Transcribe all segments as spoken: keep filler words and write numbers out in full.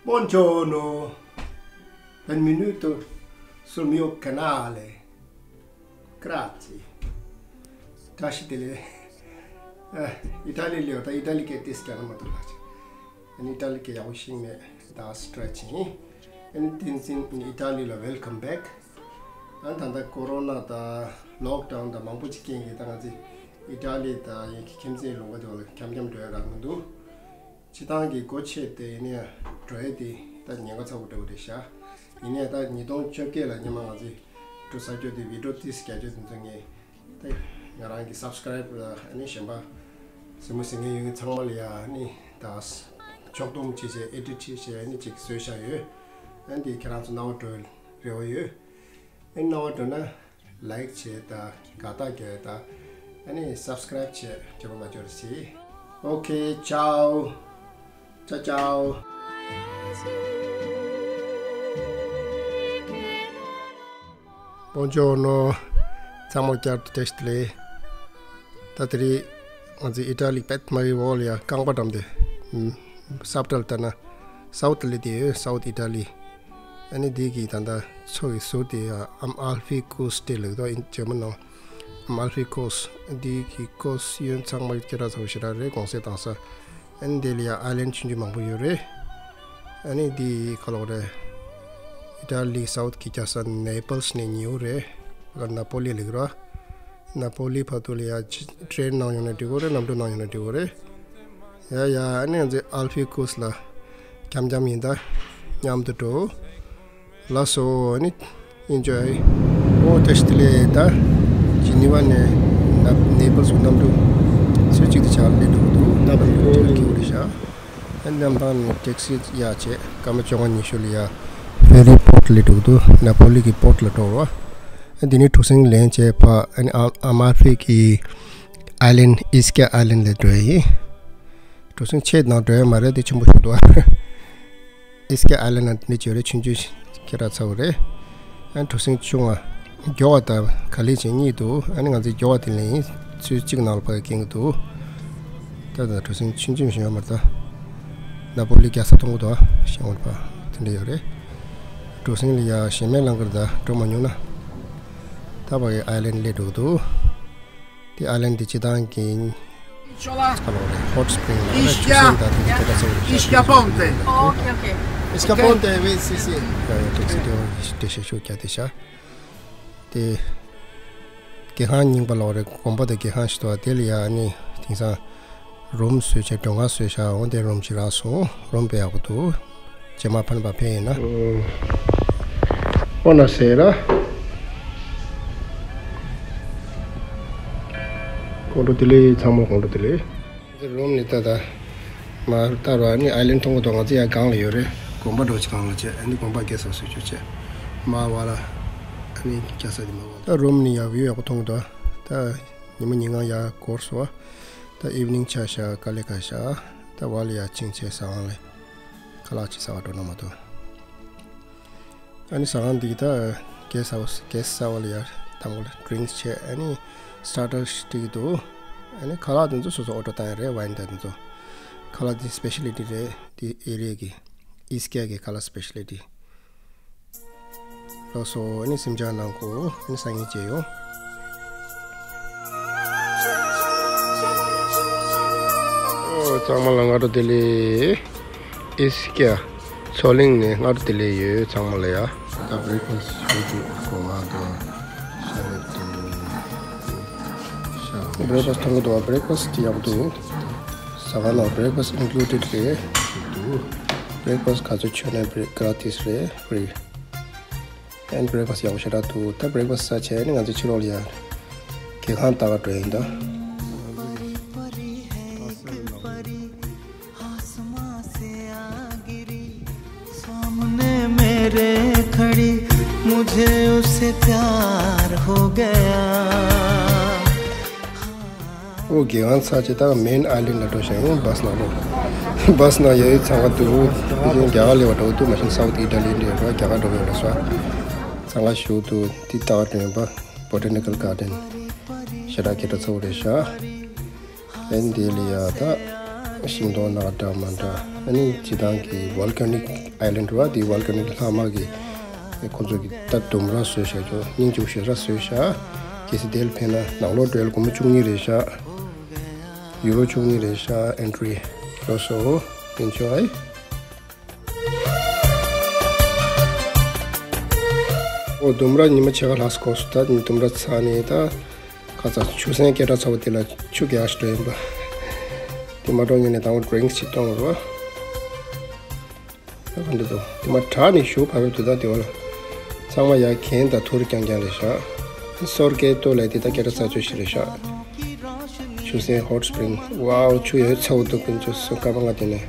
Buongiorno, benvenuto sul mio canale. Grazie. Tashi delle. Eh, Italy leo ta Italy ke tis kana matulachi. Ani Italy ke yau shing me da stretching. Ani tinsin in Italy la welcome back. Ani tanda corona da lockdown da mangpo chi kengi da ngazi Italy da yeki kemze longa de wala kyam kyam doya ra mundu. Chi tang ki go che de ine doya de da nyanga tsa wo de sha. Ine da ni dong chok ke la nyama ngazi. Tu sa jo de video tis kya jo de ngi. Tē་ང་རང་གི་སབ་སི་ཀ་རའིབ་ལ་ཨ་ནི་གཞན་པ་སེམས་མ་སེམས་ངན་ཡོད་མཁན་ཚང་མ་ལ་ཡ་ཨ་ནི་ད་ཕྱོགས་བསྡོམས་བྱས་བྱས་ཨེ་ཌིཊ་བྱས་བྱས་ཨ་ནི་ཅིག་བཟོས་བཞག་ཡོད། ཨ་ནི་དེ་ཁྱེད་རང་ཚོ་རྣ་བ་འགྲོ་རེ་བ་ཡོད། ཨ་ནི་རྣ་བ་འགྲོ་ན་ལའིཀ་བྱས་དང་དགའ་རྟགས་རྒྱག་དང་ཨ་ནི་སབ་སི་ཀ་རའིབ་བྱས་བརྗེད་པ་མ་བྱོས་རེ་ཞུ། ཨོ་ཁེ། ཅའོ། ཅའོ་ཅའོ། Buongiorno. ཚང་མ་བསྐྱར་དུ་བཀྲ་ཤིས་བདེ་ལེགས། ད་དེ་རིང་ང་ཚོའི་ཨི་ཊ་ལི་པད་མ་རི་འོག་ལ་ཡ་རྐང་པ་བཀྲམ་སྟེ། ཨུམ། ས་བཀྲ་ལ་ལྟ་ན་སའུ་ཐི་ལི་དེ་ཡོད། སའུ་ཐི་ཨི་ཊ་ལི། ཨ་ནི་འདི་གི་ད་ལྟ་མཚོ་གི་ཟུར་དེ་ཡ་ཨམ་ཨལ་ཕི་ཀོ་སི་ཊི་ལབ་ཀྱི་འདུག་ཨིན་ཇར་མན་ནང་། ཨམ་ཨལ་ཕི་ཀོ་སི། འདི་གི་ཀོ་སི་གཡོན་ཚང་མ་སྐད་གྲགས་ཚ་པོ་ཞེ་དྲག་རེད། གོང་ཚད་བཏང་ས། ཨ་ནི་དེ་ལ་ཡ་ཨའི་ལེན་ཌ་ཆུང་ཆུང་མང་པོ་ཡོད་རེད། ཨ་ནི་དེ་ག་ལབ་དགོས་རེད། ཨི་ཊ་ལི་སའུ་ཐི་གི་རྒྱལ་ས་ནེ་པལ་སི་ནས་ཉེ་བོ་རེད། ནཱ་པོ་ལི་ལབ་ཀྱི་རེད། ནཱ་པོ་ལི་བར་དུ་ལ་ཡ་ཊི་རེན་ནང་ཡོང་ན་འགྲིག་གི་རེད། གནམ་གྲུ་ནང་ཡོང་ན་འགྲིག་གི་རེད། ཡ་ཡ། ཨ་ནི་ང་ཚོའི་ཨལ་ཕི་ཀོ་སི་ལ་འཁྱམ་འཁྱམ་ཡིན་ད། མཉམ་དུ་འགྲོ། ལགས་སོ། ཨ་ནི་ཨིན་ཇོའི། ཨོ་བཀྲ་ཤིས་བདེ་ལེགས། ད་ཇི་ནི་ཝ་ནས་ནཱ་ནེ་པལ་སི་གནམ་གྲུ་ཚོད་གཅིག་ཏུ་ཆགས་སླེབས་འགྲོ་གི་འདུག་གནམ་གྲུ་ཁོ་ལ་ཁེ་བོ་རེད་ཤག་ཨ་ནི་གནམ་ཐང་ནས་ཊེག་སི་གཡར་བྱས་སྐར་མ་བཅོ་ལྔ་ཉི་ཤུ་ལ་ཡ་ཕེ་རི་པོར་ཊི་སླེབས་འགྲོ་གི་འདུག་ནཱ་པོ་ལི་གི་པོར་ཊི་ལ་འགྲོ་རོགས། ཨ་ནི་དེ་ནས་གྲུ་གཟིངས་ལེན་བྱས་ཕར་ཨ་ནི་ཨ་ཨམ་ཨལ་ཕི་གི་ཨའི་ལེན་ཌ། ཨི་སི་ཀེ་ཨའི་ལེན་ཌ་ལ་འགྲོ་ཡ་ཡིན། གྲུ་གཟིངས་ཆེ་ནང་འགྲོ་ཡ་མ་རེད། དེ་ཆེན་པོ་ཞིག་འདུག་ཨི་སི་ཀེ་ཨའི་ལེན་ཌ་ལ་འདི་འདྲ་ཅིག་ཡོད་རེད། ཆུང་ཆུང་ཞིག་སྐད་གྲགས་ཚ་པོ་རེད། ཨ་གྲུ་གཟིངས་ཆུང་བ་མགྱོགས་པ་དང་ག་ལེར་བྱེད་གཉིས་འདུག་ཨ་ནི་ང་ཚོས་མགྱོགས་པ་དེ་ལེན་ཡིན། ཚོད་གཅིག་ནང་ལ་ཕར་འགྲོ་གི་འདུག་ད་ད་གྲུ་གཟིངས་ཆུང་ཆུང་ཞིག་ཡོད་མ་རེད་ད། ནཱ་པོ་ལི་རྒྱལ་ས་མཐོང་གི་འདུག་ཤེས་འོང་པ་དེ་འདྲ་ཡོད་རེད། གྲུ་གཟིངས་ལ་ཡ་གཞན་མའི་ལམ་ཁར་ད་འགྲོ་མ་མྱོང་ན། ད་ཕ་གི་ཨའི་ལེན་ཌ་སླེབས་འགྲོ་གི་འདུག་དེ་ཨའི་ལེན་ཌ་དེ་སྤྱིར་བཏང་གི་ཁ་ལོ་རེད། ཧོཊ་སི་པྲིང་ལ་ན་ཆུ་སྲིན་ད་དེ་འདྲ་སྐད་གྲགས་ཚ་པོ་རེད། Ischia Ponte. Ok, ok. Ischia Ponte, oui, sì, sì. ཡ་ཡ་ཊེག་སི་དེ་བ་དེ་ཤ་ཤོག་རྒྱ་དེ་ཤ། དེ་རྒྱལ་ཁང་རྙིང་པ་ལོག་རེད། དགོན་པ་དང་རྒྱལ་ཁང་ཞིག་འདུག་དེ་ལ་ཡ་ནི་དེང་སང་རུམ་བཟོས་བྱས་མགྲོན་ཁང་བཟོས་བཞག་འོ་དེ་རུམ་ཞིག་རག་སོང་། རུམ་དཔེ་ཡག་པོ་འདུག་རྗེས་མ་ཕན་པ་ཕན་ཡིན་ན། ཨོ་ན་ཟེར་ར། དགོང་དྲོ་བདེ་ལེགས། ཚང་མ་དགོང་དྲོ་བདེ་ལེགས། འདི་རུམ་ནི་ད་ལྟ་མར་ལྟ་ར། ཨ་ནི་ཨའི་ལེན་ཌ་མཐོང་གི་འདུག་ང་ཚོ་ཡ་སྒང་ལ་ཡོད་རེད། དགོན་པ་འགྲོ་ཆེད་སྒང་ལ་བྱས། ཨ་ནི་དགོན་པ་གེ་སི་ཧའུ་སི་བཟོས་བྱས། མར་བ་ལ་ཨ་ནི་རྒྱ་ས་དེ་མར་བ་ལ། ད་རུམ་ནི་ཡ་བིའུ་ཡག་པོ་མཐོང་གི་འདུག་ད་ཉི་མ་ཉིན་གང་ཡར་འགོར་སོང་བ། ད་ཨིབ་ནིང་ཆ་བཞག་དཀའ་ལས་ཁག་བཞག་ད་བ་ལ་ཡར་ཕྱིན་བྱས་ཟ་ཁང་ལ་ཁ་ལག་ཅིག་ཟ་བར་འགྲོ་ན་མ་གཏོགས། ཨ་ནི་ཟ་ཁང་འདི་གི་ད་གེ་སི་ཧའུ་སི་གེ་སི་ཧའུ་སི་ལ་ཡ་དང་པོ་ལ་ཌི་རིང་ཀི་སི་བྱས། ཨ་ནི་སི་ཊར་ཊར་སྤྲད་ཀྱི་འདུག་ཨ་ནི་ཁ་ལག་དེ་ཚོ་སོ་སོ་ཨོ་ཌར་བཏང་ཡ་རེད། ཝའིན་དང་དེ་ཚོ། ཁ་ལག་འདི་སི་པེ་ཤལ་ཊི་རེད། འདི་ཨེ་རི་ཡ་གི་ཨི་སི་ཀེ་གི་ཁ་ལག་སི་པེ་ཤལ་ཊི། ལགས་སོ། ཨ་ནི་སེམས་ཅན་ནང་གོ། ཨ་ནི་སང་ཉིན་མཇལ་ཡོང་། ཨོ་ཚང་མ་ལ་སྔ་དྲོ་བདེ་ལེགས། ཨི་སི་ཀེ་མཚོ་གླིང་ནས་སྔ་དྲོ་བདེ་ལེགས་ཡོད་ཚང་མ་ལ་ཡ། ད་བྷི་རེག་ཕ་སི་ཊི་ཞུ་རྒྱུ་གོ་ང་དང་ཤ་རེད་དུ་ཤ། བྷི་རེག་ཕ་སི་ཊི་མཐོང་གི་འདུག་བྷི་རེག་ཕ་སི་ཊི་ཡག་པོ་འདུག་ཟ་ཁང་ནང་བྷི་རེག་ཕ་སི་ཊི་ཨིན་ཀླུ་ཌེཌ་རེད། འདུག་བྷི་རེག་ཕ་སི་ཊི་ག་ཚོད་མཆོད་ནའི་བྷི་རེག་གྷ་ར་ཊི་སི་རེད། ཕི་རི། ཨན་བྷི་རེག་ཕ་སི་ཊི་ཡག་པོ་ཞེ་དྲག་འདུག་ད་བྷི་རེག་ཕ་སི་ཊི་ཟ་བྱས་ནས་ང་ཚོ་ཕྱི་ལོགས་ལ་ཡ་གི་ཁང་ལྟ་ག་འགྲོ་ཡིན་ད། सामने मेरे खड़ी मुझे उससे प्यार हो गया। ཨོ་གི་ཁང་ཚར་བྱས་ད་མེན་ཨའི་ལེན་ཌ་ལ་འགྲོ་བཞག་ཡིན། བྷ་སི་ནང་འགྲོ། བྷ་སི་ནང་ཡ་ཡི་ཚང་ཁ་འདུག་དེ་བཞིན་རྒྱ་གར་ལ་བ་འགྲོ་འདུག་མ་གཞི་སའུ་ཐི་ཨི་ཊ་ལི་འདྲ་ཡོད་ར། རྒྱ་གར་འགྲོ་བའི་ར་སོ། ཚང་ཁ་ཞུ་འདུག་འདི་ལྟ་བ་འདྲ་ཡིན་པ། Botanical Garden ཞེ་དྲག་སྐད་གྲགས་ཚ་པོ་རེད་ཤག་ཨན་དེ་ལ་ཡ་ད་ཤིང་སྡོང་ནག་འདྲ་མ་འདྲ། ཨ་ནི་སྤྱིར་བཏང་གི་Volcanic Island རེད་བ། དེ་Volcanic ལྷག་མ་གི་ཁོ་ཚོ་གི་ད་ལྡུམ་ར་བཟོས་བཞག་ཀྱོ། སྙིང་རྗེ་པོ་ཞེ་དྲག་བཟོས་བཞག་གལ་སྲིད་དེ་ལ་ཕེབས་ན་ནང་ལོགས་འགྲོ་ཡ་ལ་སྒོར་མོ་བཅུ་གཉིས་རེད་བཞག་ཡུ་རོ་བཅུ་གཉིས་རེད་བཞག་ཨེན་ཊི་རི། ལགས་སོ། Enjoy. ཨོ། ལྡུམ་ར་ཉི་མ་ཕྱེད་ཀ་ལྷག་འགོར་སོང་། ད་ལྡུམ་ར་ཚར་ནས་ད་ཁ་ཚ་ཆུ་སྲིན་སྐད་གྲགས་ཚ་པོ་དེ་ལ་ཆུ་རྒྱག་ཞིག་འགྲོ་ཡིན་པ། དེ་མ་འགྲོ་སྔོན་ནས་དང་པོ་ཌི་རིང་ཀིས་ཅིག་བཏུང་རོགས། ད་ག་འདྲ་འདུག་དེ་མ་དྲག་ནས་ཞུ་བ་བབས་འདུག་ད་དེ་བ་ལ་ཚང་མ་ཡ་གན་དང་ཐུར་རྐྱང་རྐྱང་རེད་ཤག་སོར་སྐད་ཏོ་ལས་དེ་ད་སྐད་གྲགས་ཚ་ཆུ་ཞིག་རེད་ཤག་ཆུ་སྲིན་Hot Spring. Wow, ཆུ་ཡོད་ཚ་པོ་འདུག་དཀོན་མཆོག་གསུམ། སྐར་མ་ལྔ་དེ་ནས།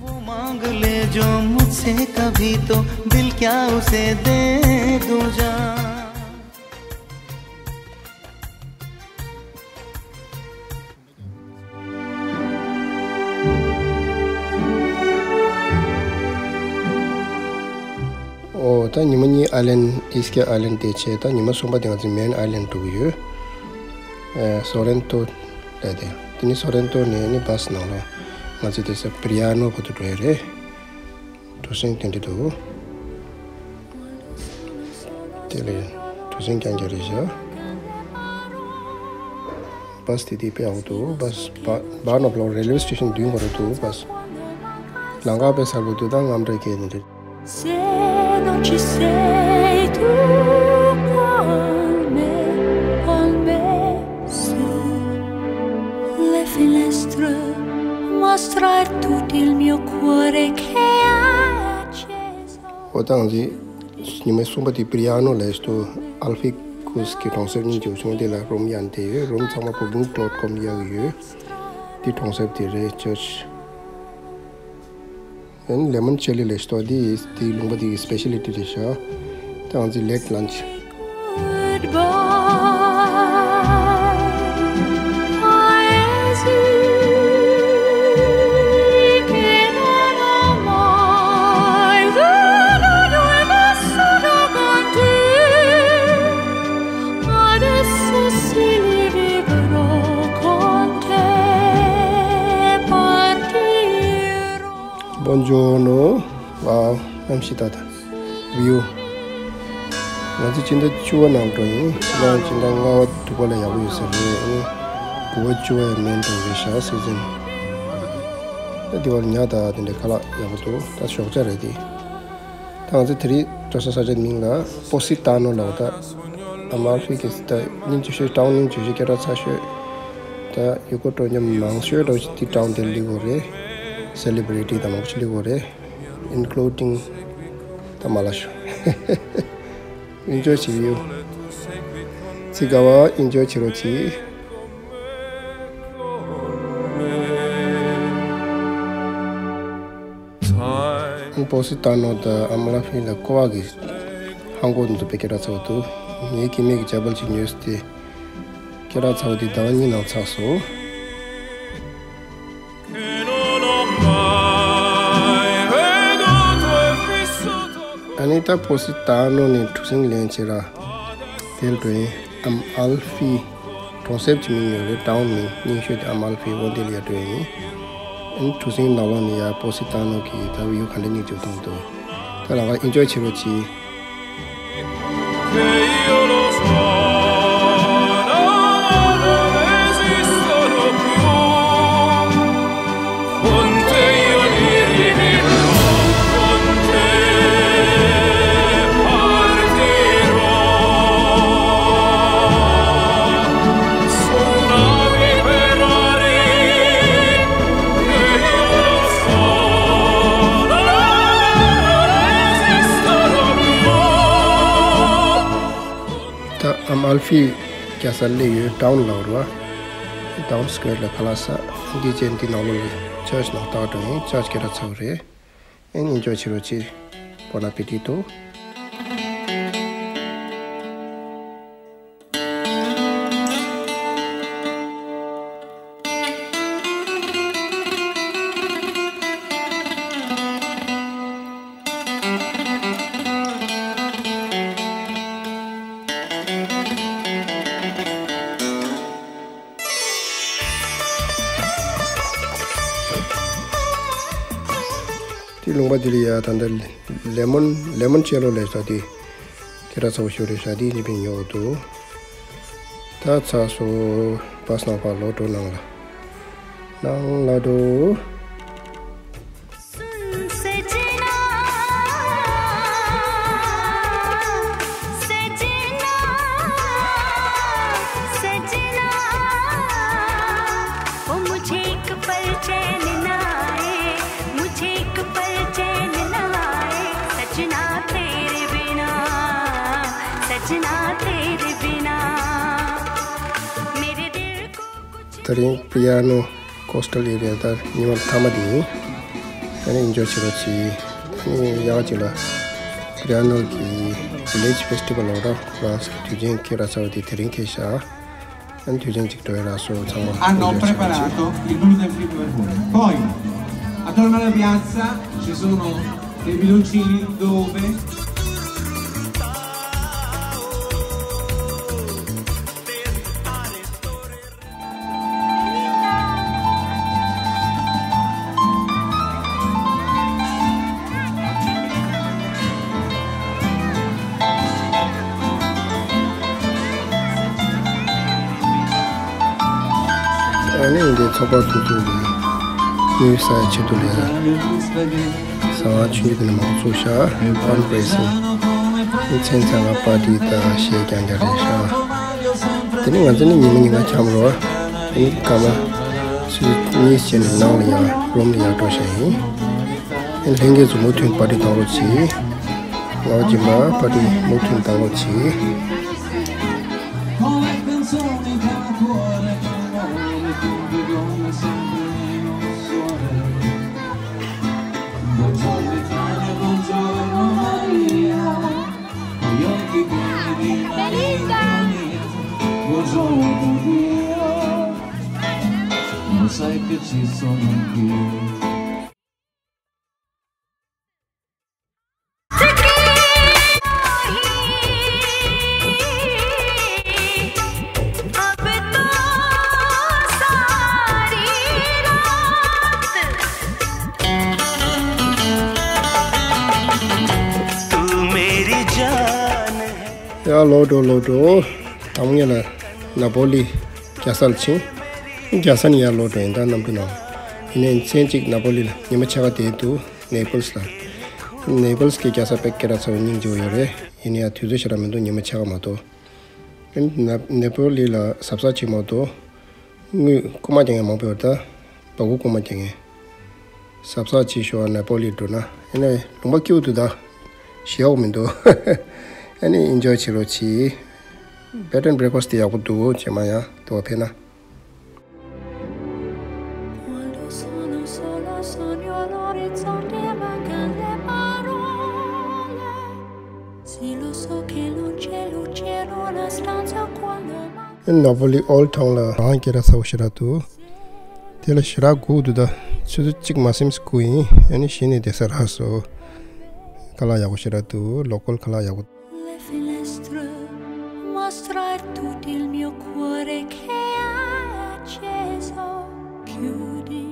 वो मांग ले जो मुझसे कभी तो दिल क्या उसे दे दूं जान। ཨོ། ད་ཉི་མ་གཉིས་ཨའི་ལན་ཌི། ཨིསི་ཀེབ་ཨའི་ལན་ཌི་དེ་བྱས། ད་ཉི་མ་གསུམ་པ་དེ་ང་ཚོ་མེན་ཨའི་ལན་ཌི་འགྲོ་གི་ཡོད། ཨེ། སོ་རེན་ཏོ་ལབ་དེ། དེ་ནི་སོ་རེན་ཏོ་ནས་ནི་བྷ་སི་ནང་ལ་ང་ཚོ་དེ་ས་པི་རི་ཡ་ནོ་བར་དུ་འགྲོ་ཡ་རེད། གྲུ་གཟིངས་དེ་འདྲ་འདུག་དེ་ལས་གྲུ་གཟིངས་རྐྱང་རྐྱང་རེད་ཤག་བྷ་སི་དེ་དེ་དཔེ་ཡག་པོ་འདུག་བྷ་སི་བྷ་བྷ་ནོབ་ལོ་རེལ་ཝེ་སི་ཊེ་ཤན་མདུན་བར་དུ་འདུག་བྷ་སི། ལམ་ཁ་དཔེ་གསལ་པོ་འདུག་ད་རྔམ་སྒྲ་སྐད་དེ་འདྲ། Se non ci sei tu col me, col me su le finestre, mostrar tutto il mio cuore che è acceso. འོ། ད་ང་ཚོས་ཉི་མ་གསུམ་པ་དེ་པི་རི་ཡ་ནོ་ལབ་ཡས་འདུག་ཨལ་ཕི་ཀུས་ཀྱི་གྲོང་གསེབ་སྙིང་རྗེ་པོ་བྱུང་། དེ་ལ་རུམ་གཡར་བསྡད་ཡོད། རུམ་ཚང་མ་བུ་ཀིང་ཌོཊ་ཀོམ་གཡར་གྱི་ཡོད། འདི་གྲོང་གསེབ་དེ་རེད། ཅར་ཆི། ཨན་ལེ་མོན་ཆེ་ལི་ལབ་ཡས་འདུག་དེ་དེའི་ལུང་པ་དེའི་སི་པེ་ཤལ་ལི་ཊི་རེད་ཤག་ད་ང་ཚོའི་ལེ་ཊི་ལན་ཆི། Buongiorno. Wow, གནམ་གཤིས་ད་ལྟ། བིའུ། ང་ཚོ་སྤྱི་ཟླ་བཅུ་པ་ནང་འགྲོ་ཡིན། སྤྱི་ཟླ་སྤྱི་ཟླ་ལྔ་པ་དྲུག་པ་ལ་ཡག་པོ་ཡོད་ས་རེད། ཨ་ནི་དགུ་པ་བཅུ་པ་ཡང་མེན་འགྲོ་རེད་ཤག་སི་ཛན། ད་འདི་བར་ཉ་ད་དེ་འདྲའི་ཁ་ལག་ཡག་པོ་འདུག་ད་ཞོགས་ཇ་རེད་དེ། ད་ང་ཚོ་དེ་རིང་འགྲོ་ས་ས་ཆ་མིང་ལ་པོ་སི་ཏཱ་ནོ་ལབ་པ། ད་ཨམ་ཨལ་ཕི་གི་ད་སྙིང་རྗེ་ཤོས། ཊའུན་སྙིང་རྗེ་ཤོས། སྐད་གྲགས་ཚ་ཤོས། ད་ཡུལ་སྐོར་སྤྲོ་ཉམས་མང་ཤོས་འདྲ་བོ་ཞིག་དེ་ཊའུན་དེར་སླེབས་ཡོད་རེད། སེ་ལི་བྷི་རི་ཊི་དང་མང་པོ་ཞིག་སླེབས་ཡོད་རེད། Including ད་མ་ལ་ཤོ། ཨིན་ཇོའི་བྱེད་ཡོད། ཚིག་ག་བ་ཨིན་ཇོའི་བྱེད་རོགས་གྱིས། ཨན་པོ་སི་ཏཱ་ནོ་དང་ཨམ་ཨལ་ཕི་ལ་ཀོ་བ་གི་ཧང་གོ་འདུག་པའི་སྐད་གྲགས་ཚ་པོ་འདུག་ངའི་སྐྱེ་དམན་གྱི་ཇ་བལ་ཅིག་ཉོས་ཏེ། སྐད་གྲགས་ཚ་པོ་དེ་ཟླ་བ་གཉིས་ནང་ཚགས་སོང་། ཨ་ནི་ད་པོ་སི་ཏཱ་ནོ་ནས་གྲུ་གཟིངས་ལེན་བྱེད་ར། དེར་འགྲོ་ཡིན། ཨམ་ཨལ་ཕི། གྲོང་གསེབ་ཀྱི་མིང་ཡོད་རེད། ཊའུན་མིང་རྙིང་ཤོས་དེ་ཨམ་ཨལ་ཕི། འོ་དེ་ལ་ཡར་འགྲོ་ཡིན། ཨ་ནི་གྲུ་གཟིངས་ནང་ལོགས་ནས་ཡར་པོ་སི་ཏཱ་ནོ་གི་ད་བིའུ་ག་འདྲ་སྙིང་རྗེ་པོ་མཐོང་འདུག་ད་ལམ་ཁ་ཨིན་ཇོའི་བྱེད་རོགས་གྱིས། ད་ཨམ་ཨལ་ཕི་རྒྱལ་ས་སླེབས་ཡོད། ཊའུན་ལབ་རེད་བ། ཊའུན་སི་ཀོ་ཝེར་ལ་ཁ་ལག་ཟ། འདི་རྗེས་འདི་ནང་ལོགས་ལ་ཅར་ཆི་ནང་ལྟག་འགྲོ་ཡིན། ཅར་ཆི་སྐད་གྲགས་ཚ་པོ་རེད། ཨེ་ནི་ཨིན་ཇོའི་བྱེད་རོགས་གྱིས། Bon appetito. དེ་ལུང་པ་དེ་ལ་ཡ་ད་ལྟ་ལེ་མོན་ལེ་མོན་ཅེ་ལོ་ལས་ས་དེ་སྐད་གྲགས་ཚ་པོ་ཞིག་རེད་ཤག་དེ་གཉིས་པོ་ཉོ་འདུག་ད་ཚར་སོང་། བཱས་ནང་ཕར་ལོག་འགྲོ། ནང་ལ་ནང་ལ་འགྲོ། དེ་རིང་པི་ཡ་ནོ་ཀོ་སི་ཊལ་ཨེ་རི་ཡ་ད་ཉི་མ་མཐའ་མ་དེ་ཡིན། ཨ་ནི་ཨེན་ཇོ་བྱེད་རོགས་གྱིས། ཨ་ནི་ཡག་ཅིག་ལ་པི་ཡ་ནོ་གི་ཝི་ལེཇ་ཕེ་སི་ཊི་ཝལ་ལ་འོ་ར་ཁོ་རང་ཚོ་གི་དུས་ཆེན་སྐད་གྲགས་ཚ་པོ་དེ་དེ་རིང་འཁེལ་ཤག་ཨ་ནི་དུས་ཆེན་གཅིག་འགྲོ་ཡ་རག་སོང་། ཚང་མ་hanno ཨེན་ཇོ་བྱེད་རོགས་གྱིས། Preparato il gluten free per voi. Poi, attorno alla piazza ci sono dei bidoncini dove ཨ་ནི་འདི་ཚོགས་པ་ཐུག་ཐུག་གི་དངུལ་ས་ཆེད་དུ་ལས་ས་བ་ཆུང་ཆུང་དེ་ནས་མང་ཚོགས་ཤ་ཕན་རེ་སིང་། མཚན་ཚང་ལ་པར་ཊི་དང་གཞས་རྐྱང་རྐྱང་རེད་ཤག་དེ་ནི་ང་ཚོ་ནི་ཉི་མ་ཉི་མ་འཁྱམ་རོགས། དེ་ནི་སྐར་མ་ཆུ་ཚོད་གཉིས་བྱས་ནས་ནང་ལ་ཡར་རུམ་ལ་ཡར་འགྲོ་བཞིན་ཡིན། ལྷན་རྒྱས་ཚོ་མུ་མཐུད་པར་ཊི་གཏོང་རོགས་གྱིས། ངའི་རྗེས་མ་པར་ཊི་མུ་མཐུད་གཏོང་རོགས་གྱིས། ཡ་ལོག་འགྲོ་ལོག་འགྲོ། ད་ངས་ལ་ན་པོ་ལི་རྒྱལ་ས་ལ་ཕྱིན། རྒྱལ་ས་ནས་ཡར་ལོག་འགྲོ་ཡིན། ད་གནམ་གྲུ་ནང་ཡིན་ནའི་མཚན་གཅིག་ན་པོ་ལི་ལ་ཉི་མ་ཕྱེད་ཀ་བསྡད་འདུག་ནེ་པལ་སི་ལ། ནེ་པལ་སི་གི་རྒྱལ་ས་དཔེ་སྐད་གྲགས་ཚ་བོ་སྙིང་རྗེ་བོ་ཡོད་རེད། ཡིན་ནའི་ཡང་དུས་ཚོད་ཞེ་དྲག་མི་འདུག་ཉི་མ་ཕྱེད་ཀ་མ་གཏོགས། ཨ་ནི་ན་ནེ་པོ་ལི་ལ་གཟབ་གཟབ་བྱེད་མ་གཏོགས། དངུལ་རྐུ་མ་རྒྱག་མཁན་མང་པོ་ཡོད་རེད་ད། སྦ་ཁུག་རྐུ་མ་རྒྱག་མཁན། གཟབ་གཟབ་བྱེད་ཤོག་ནེ་པོ་ལི་འགྲོ་ན། ཨ་ནི་ལུང་པ་སྐྱིད་པོ་འདུག་ད། ཞེ་པོ་མི་འདུག་ཨ་ནི་ཨེན་ཇོའི་བྱེད་རོགས་གྱིས། Bed and breakfast དེ་ཡག་པོ་འདུག་རྗེས་མ་ཡང་དེ་བ་ཕེབས་ན། Quando sono solo, sogno all'orizzonte, mancano le parole. Sì, lo so che non c'è luce in una stanza quando manca. ན་པོ་ལི་ཨོལ་ཌི་ཊའུན་ལ་རང་སྐད་གྲགས་ཚ་པོ་ཞེ་དྲག་འདུག་དེ་ལ་ཞེ་དྲག་སྒུག་འདུག་ད་ཆུ་ཚོད་གཅིག་མ་ཟིན་སྒུག་ཡིན། ཨ་ནི་གཞི་ནས་བསྡད་ས་རག་སོང་། ཁ་ལག་ཡག་པོ་ཞེ་དྲག་འདུག་ལོ་ཀལ་ཁ་ལག་ཡག་པོ། Le finestre, mostrar tutto il mio cuore che è acceso. Chiudi.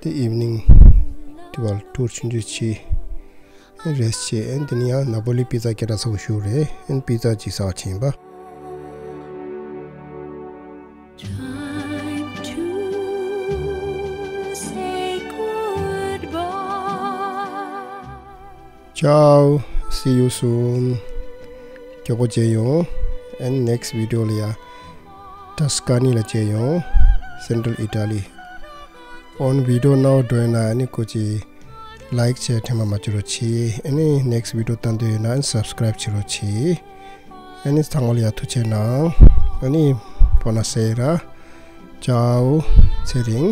དེ་ཨིབ་ནིང་དེ་བར་ཊུར་ཆུང་ཆུང་བྱས། རེ་སི་ཊི་བྱས། ཨ་ནི་དེ་ནས་ཡང་ན་པོ་ལི་པི་ཛ་སྐད་གྲགས་ཚ་པོ་ཞིག་རེད། ཨ་ནི་པི་ཛ་ཅིག་ཟ་བར་ཕྱིན་པ། Time to say goodbye. Ciao, see you soon. མགྱོགས་པོ་མཇལ་ཡོང་། And next video ལ་ཡ་ཏ་སི་ཀ་ནི་ལ་མཇལ་ཡོང་། Central Italy. On video now འགྲོ་ཡོད་ན་ཨ་ནི་ཀོ་ཅི་ལའིཀ་ཤེར་ཐེངས་མ་མ་བྱེད་རོགས་གྱིས། ཨ་ནི་ནེག་སི་བི་ཌི་ཡོ་ལྟ་འདོད་ཡོད་ན་ཨ་ནི་སབ་སི་ཀ་རའིབ་བྱེད་རོགས་གྱིས། ཨ་ནི་ཚང་མ་ལ་ཡ་ཐུགས་རྗེ་གནང་། ཨ་ནི་བོ་ན་སེ་ར། ཅའོ། ཚེ་རིང་།